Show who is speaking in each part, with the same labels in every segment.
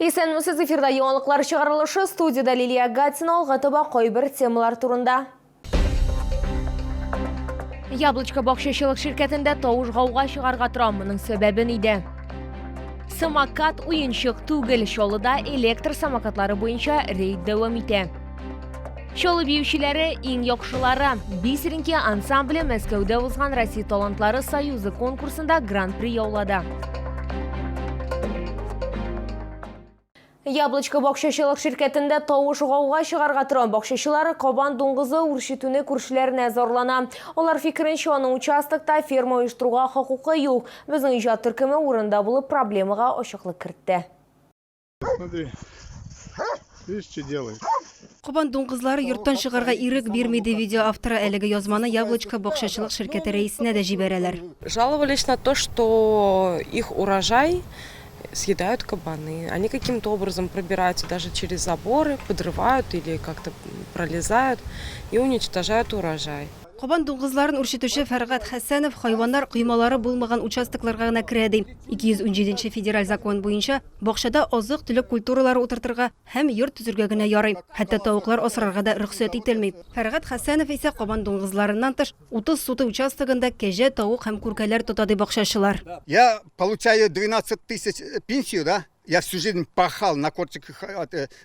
Speaker 1: Исәнмесез, эфирда яңалыклар чыгарылышы, студиядә Лилия Гатина, алга таба кайбер темалар турында. Яблочко бакчачылык ширкәтендә тавыш гауга чыгарга тора, моның сәбәбе нидә? Самокат уенчык түгел, Чаллыда электр самокатлары буенча рейд дәвам итә. Чаллы биючеләре иң яхшылары. Бисеринки ансамбле Мәскәүдә узган Россия талантлары союзы конкурсында гран-при яулады. Яблочко бакчачылык ширкәтендә тавыш гауга чыгарга тора. Бакчачылар кабан дуңгызы үрчетүне күршеләренә зарлана. Алар фикеренчә, аның участокта ферма оештыруга хокукы юк. Безнең иҗат төркеме урында булып проблемага ачыклык кертте.
Speaker 2: Смотри, видишь, что делает?
Speaker 3: Кабан дуңгызлары йорттан чыгарга ирек бирми, ди видео авторы. Әлеге язманы Яблочко бакчачылык ширкәте рәисенә дә җибәрәләр.
Speaker 4: Жаловались на то, что их урожай съедают кабаны. Они каким-то образом пробираются даже через заборы, подрывают или как-то пролезают и уничтожают урожай.
Speaker 3: Кабан дуңгызларын үрчетүче Фәргать Хәсәнов хайваннар коймалары булмаган участокларга гына керә, ди. 217 нче федераль закон буенча, бакчада азык-төлек культуралары утыртырга һәм йорт төзергә генә ярый. Хәтта тавыклар асрарга да рөхсәт ителми. Фәргать Хәсәнов исә кабан дуңгызларыннан тыш, 30 сутый участогында кәҗә, тавык һәм күркәләр тота, ди бакчачылар.
Speaker 2: Я получаю 12 тысяч пенсию, да? Я всю жизнь пахал, на кортиках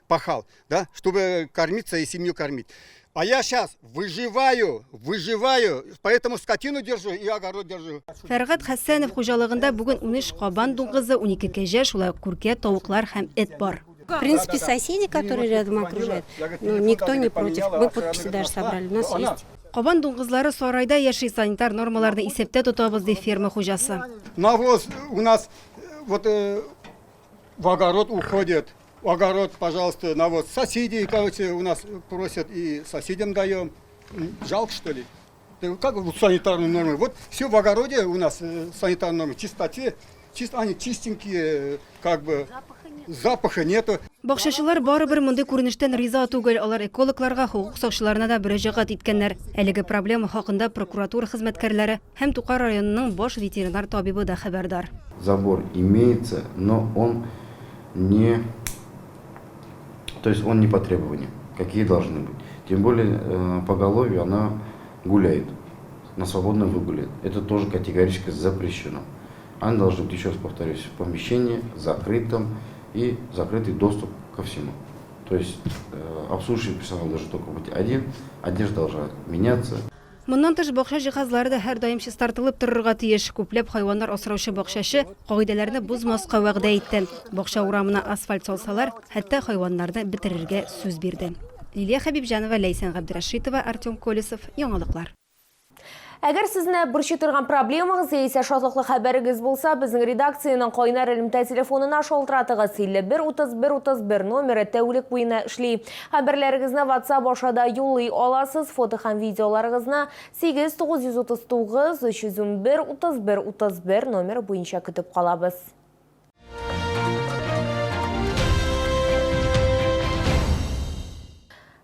Speaker 2: пахал, да, чтобы кормиться и семью кормить. А я сейчас выживаю, выживаю, поэтому скотину держу и огород держу.
Speaker 3: Фәргать Хәсәнов хуҗалыгында бүген 13 кабан дуңгызы, 12 кәҗә, шулай ук күркә, тавыклар һәм эт бар.
Speaker 5: В принципе, соседи, которые рядом окружают, ну, никто не против. Мы подписи даже собрали, у нас есть.
Speaker 3: Кабан дуңгызлары сарайда яши, санитар нормаларны исәптә тотабыз, ди ферма хуҗасы.
Speaker 2: Навоз у нас вот в огород уходит. В огород, пожалуйста, навоз. Соседи, короче, у нас просят и соседям даем. Жалко, что ли? Как вот санитарные нормы? Вот все в огороде у нас санитарные нормы, чистоте, чисто, они чистенькие, как бы запаха нету.
Speaker 3: Бакчачылар барыбер мондый күренештән риза түгел. Алар экологларга, хокук сакчыларына да мөрәҗәгать иткәннәр. Әлеге проблема хакында прокуратура хезмәткәрләре һәм Тукай районының баш ветеринар табибы да хәбәрдар.
Speaker 6: Забор имеется, но он не, то есть он не по требованиям, какие должны быть. Тем более поголовье она гуляет, на свободном выгуле. Это тоже категорически запрещено. Они должны быть, еще раз повторюсь, в помещении, закрытом и закрытый доступ ко всему. То есть обслуживающий персонал должен только быть один, одежда должна меняться.
Speaker 3: Моннан тыш, бакча җиһазлары да һәрдаим чистартылып торырга тиеш. Күпләп хайваннар асраучы бакчачы кагыйдәләрне бозмаска вәгъдә итте. Бакча урамына асфальт салсалар, хәтта хайваннарны бетерергә сүз бирде. Лилия Хәбибҗанова, Ләйсән Габдрәшитова, Артем Колесов, Яңалыклар.
Speaker 1: Әгәр сезне борчый торган проблемагыз яисә шатлыклы хәбәрегез булса, безнең редакциянең кайнар элемтә телефонына шалтыратыгыз. 51 31 31 номеры тәүлек буена эшли. Хәбәрләрегезне WhatsApp аша да юллый аласыз. Фото һәм видеоларыгызны 8 939 311 31 31 номеры буенча көтеп калабыз.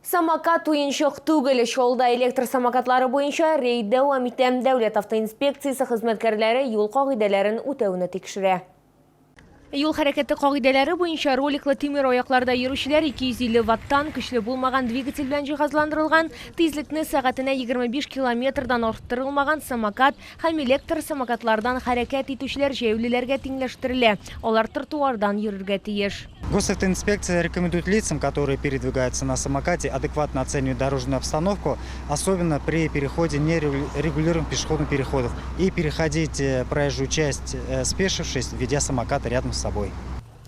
Speaker 1: Самокат уенчык түгел. Чаллыда электр самокатлары буенча рейд дәвам итә. Дәүләт автоинспекциясе хезмәткәрләре юл кагыйдәләрен үтәүне тикшерә. Юл хәрәкәте кагыйдәләре буенча роликлы тимер аякларда йөрүчеләр 250 ваттан көчле булмаган двигатель белән җиһазландырылган, тизлекне сәгатенә 25 километрдан арттырылмаган самокат һәм электр самокатлардан хәрәкәт итүчеләр җәяүлеләргә тиңләштерелә, алар тротуардан йөрергә тиеш.
Speaker 7: Госавтоинспекция рекомендует лицам, которые передвигаются на самокате, адекватно оценивать дорожную обстановку, особенно при переходе нерегулируемых пешеходных переходов, и переходить проезжую часть, спешившись, ведя самокат рядом с собой.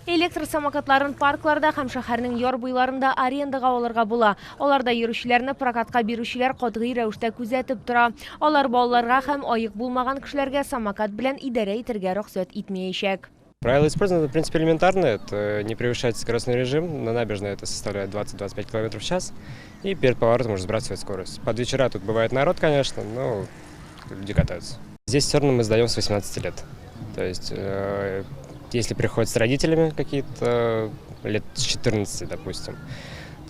Speaker 1: Электр самокатларын паркларда һәм шәһәрнең яр буйларында арендага алырга була. Аларда йөрүчеләрне прокатка бирүчеләр катгый рәвештә күзәтеп тора. Алар балаларга һәм аек булмаган кешеләргә самокат белән идарә итәргә рөхсәт итмәячәк.
Speaker 8: Правила использования, в принципе, элементарные. Это не превышать скоростной режим. На набережной это составляет 20-25 км в час. И перед поворотом уже сбрасывать скорость. Под вечера тут бывает народ, конечно, но люди катаются. Здесь все равно мы сдаем с 18 лет. То есть, если приходят с родителями какие-то лет с 14, допустим,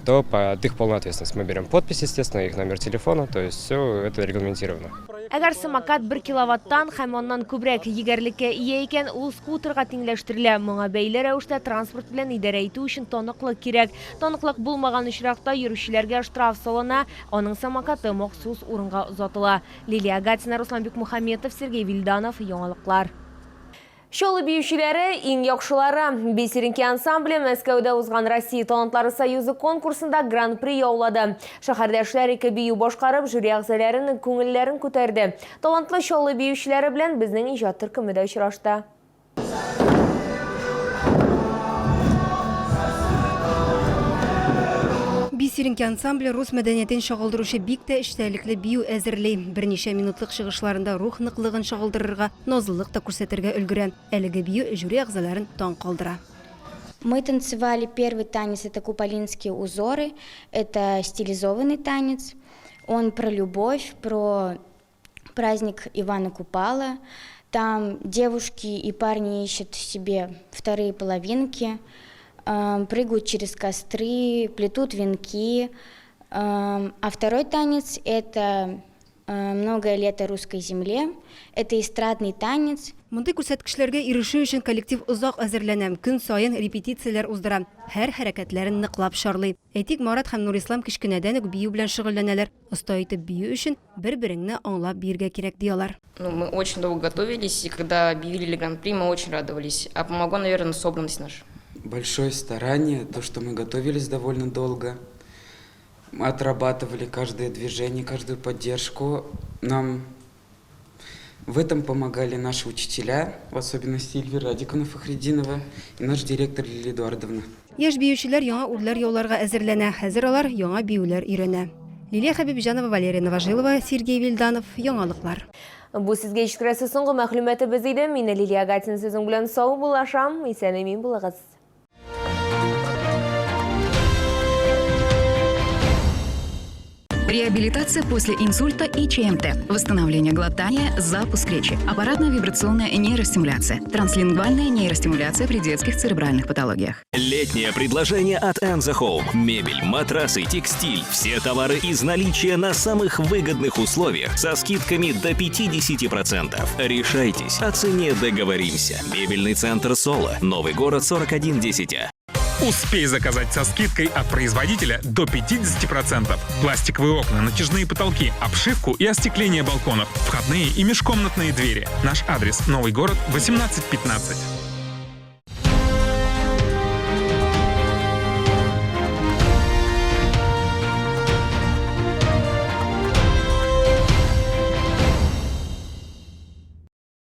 Speaker 8: то под их полную ответственность мы берем подпись, естественно, их номер телефона, то есть все это регламентировано.
Speaker 1: Әгәр самокат 1 киловаттан һәм аннан күбрәк егәрлеккә ия икән, ул скутерга тиңләштерелә. Моңа бәйле рәвештә транспорт белән идарә итү өчен таныклык кирәк. Таныклык булмаган очракта йөрүчеләргә штраф салына, аның самокаты махсус урынга озатыла. Лилия Гатина, Руслан Бикмухаметов, Сергей Вильданов, Яңалыклар. Чаллы биючеләре иң яхшылары. Бисеринки ансамбле Мәскәүдә узган Россия талантлары союзы конкурсында гран-при яулады. Шәһәрдәшләр ике бию башкарып, жюри әгъзаларының күңелләрен күтәрде. Талантлы Чаллы биючеләре белән безнең иҗат төркеме дә очрашты.
Speaker 3: Бисеринки ансамбле рус мәдәниятен чагылдыручы бик тә эчтәлекле бию әзерли. Берничә минутлык чыгышларында рух ныклыгын чагылдырырга, назлылык та күрсәтергә өлгерә. Әлеге бию жюри әгъзаларын таң калдыра.
Speaker 9: Мы танцевали первый танец, это купалинские узоры, это стилизованный танец. Он про любовь, про праздник Ивана Купала. Там девушки и парни ищут себе вторые половинки, прыгают через костры, плетут венки. А второй танец – это «Многое лето русской земле». Это эстрадный танец.
Speaker 3: Мондый күрсәткечләргә ирешү өчен коллектив озак әзерләнә, көн саен репетицияләр уздыра, һәр хәрәкәтләрен ныклап чарлый. Әйтик, Марат һәм Нурислам кечкенәдән үк бию белән шөгыльләнәләр. Оста итеп бию өчен бер-береңне аңлап биергә кирәк, ди алар.
Speaker 10: Ну, мы очень долго готовились, и когда объявили Гран-при, мы очень радовались. А помогло, наверное, собранность наша.
Speaker 11: Большое старание, то, что мы готовились довольно долго, мы отрабатывали каждое движение, каждую поддержку. Нам в этом помогали наши учителя, в особенности Эльвира Радиковна Фахретдинова и наш директор Лилия Эдуардовна.
Speaker 3: Яшь биючеләр яңа үрләр яуларга әзерләнә. Хәзер алар яңа биюләр өйрәнә. Лилия Хәбибҗанова, Валерия Новожилова, Сергей Вильданов. Яңалыклар.
Speaker 1: Бу сезгә җиткерәсе соңгы мәгълүматыбыз иде. Мин Лилия Гатин сезнең белән саубуллашам. Исән-имин булыгыз.
Speaker 12: Реабилитация после инсульта и ЧМТ. Восстановление глотания, запуск речи. Аппаратно-вибрационная нейростимуляция. Транслингвальная нейростимуляция при детских церебральных патологиях.
Speaker 13: Летнее предложение от Enzo Home. Мебель, матрасы, текстиль. Все товары из наличия на самых выгодных условиях со скидками до 50%. Решайтесь, о цене договоримся. Мебельный центр Соло. Новый город 4110А.
Speaker 14: Успей заказать со скидкой от производителя до 50%. Пластиковые окна, натяжные потолки, обшивку и остекление балконов, входные и межкомнатные двери. Наш адрес – Новый город, 1815.